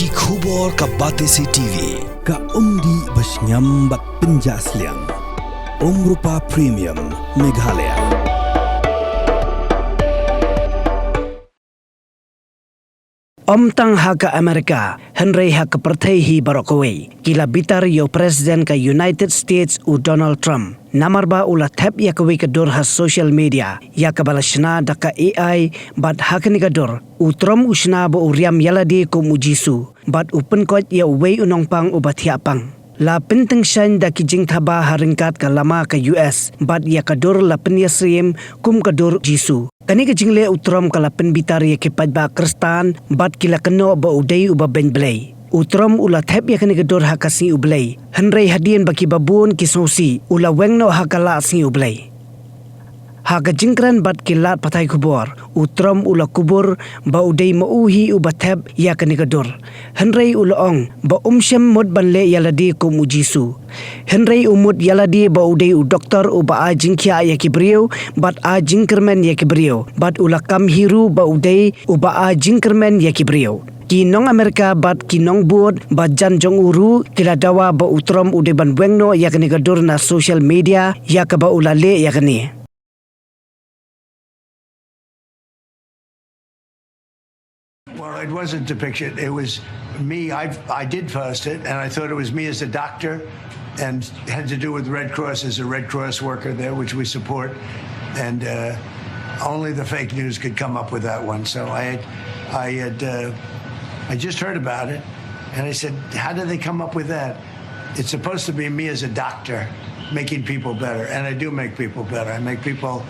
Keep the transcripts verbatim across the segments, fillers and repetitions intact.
Ki khubor ka Batesi T V, ka umdih ba shngiam bad pynjah sliang. Umrupa Premium, Meghalaya. Ym tang ha ka Amerika, hynrei ha ka pyrthei hi baroh kawei, ki la bitar ïa u President ka United States u Donald Trump. Namar ba u la thep ïa kawei ka dur ha social media, ïa kaba la shna da ka A I, bad ha kane ka dur, u Trump u shna ba u riam ïalade kum u Jisu, bad u pynkoit ïa uwei u nongpang uba thiah pang. La pyntyngshaiñ da ki jingthaba ha ryngkat ka lama ka U S, bad ïa ka dur la pynïasyriem kum ka dur Jisu. Kane ka jingleh u Trump ka la pynbitar ïa ki paidbah Khristan, bad ki la kynnoh ba u dei uba beiñ Blei. U Trump u la thep ïa kane ka dur ha ka sngi U Blei. Hynrei hadien ba ki babun ki sngewsih, u la weng noh ha ka la sngi U Blei. Ha ka jingkren bad ki lad pathai khubor, u Trump u la kubur ba u dei ma u hi uba thep ïa kane ka dur. Hynrei u la ong ba um shym mut ban leh ïalade kum u Jisu. Hynrei u mut ïalade ba u dei u doktor uba ai jingkhiah ïa ki briew, bad ai jingkyrmen ïa ki briew, bad u la kam hi ruh ba u dei uba ai jingkyrmen ïa ki briew. Ki nong Amerika bad ki nongbud ba jan jong u ruh ki la dawa ba u Trump u dei ban weng noh ïa kane ka dur na social media, ïa kaba u la leh ïa kane. Well, it wasn't depiction. It was me. I, I did post it, and I thought it was me as a doctor, and had to do with Red Cross, as a Red Cross worker there, which we support. And uh, only the fake news could come up with that one. So I had, I had, uh, I just heard about it, and I said, "How do they come up with that?" It's supposed to be me as a doctor making people better, and I do make people better. I make people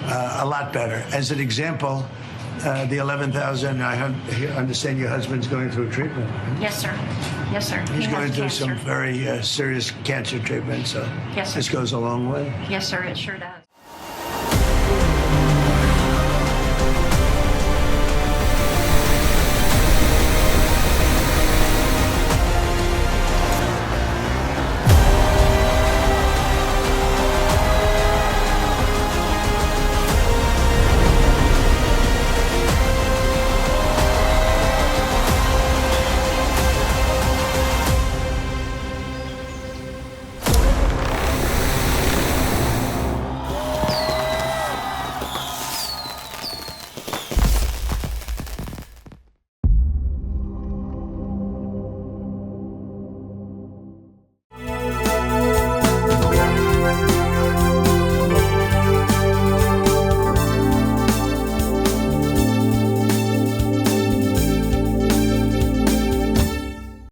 uh, a lot better. As an example, uh, the eleven thousand, I un- understand your husband's going through treatment. Yes, sir. Yes, sir. He's He going has through cancer. Some very uh, serious cancer treatment, so Yes, sir. This goes a long way. Yes, sir. It sure does.